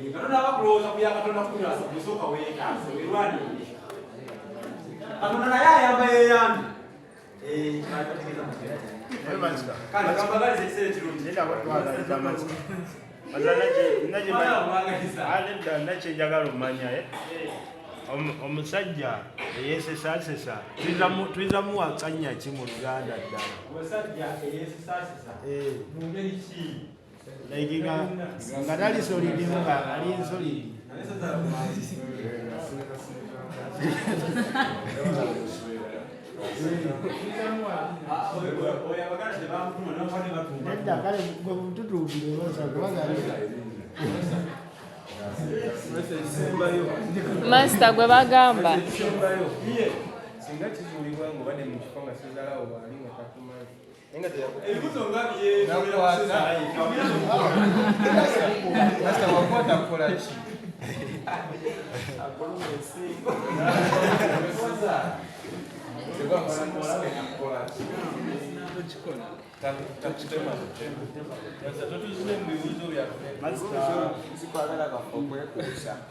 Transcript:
Nga tonaba kulowooza ku bya Katonda kutaasa, osooka weetaase, weerwanirire. Katonda naye ayamba yeeyambe. Kale kambagaliza ekiseera ekirungi. Nedda, nakyenjagala omanya, eh? Omusajja eyeesesasesa tuyinza muwa kannya ki mu Luganda ddala? Omusajja eyeesesaasesa mu ngeri ki? Like nga tali solid, nga ali insolid. Oyo Abaganda tebamutuma nakuba ne batumba. Nedda, kale gwe tutuukire osa kubanga Master, gwe bagamba. Singa kizuulibwa nga obadde mu kifo nga sezalawo waali nga takumanyi naye nga Ebibuzo nga byekolera. Master, wakwata kukola ki? Akuluma ensingo. Kukola ki? Takutema butema. Totuzze mu bibuuzo byaffe. Sikwagala kaffe okwekuusa.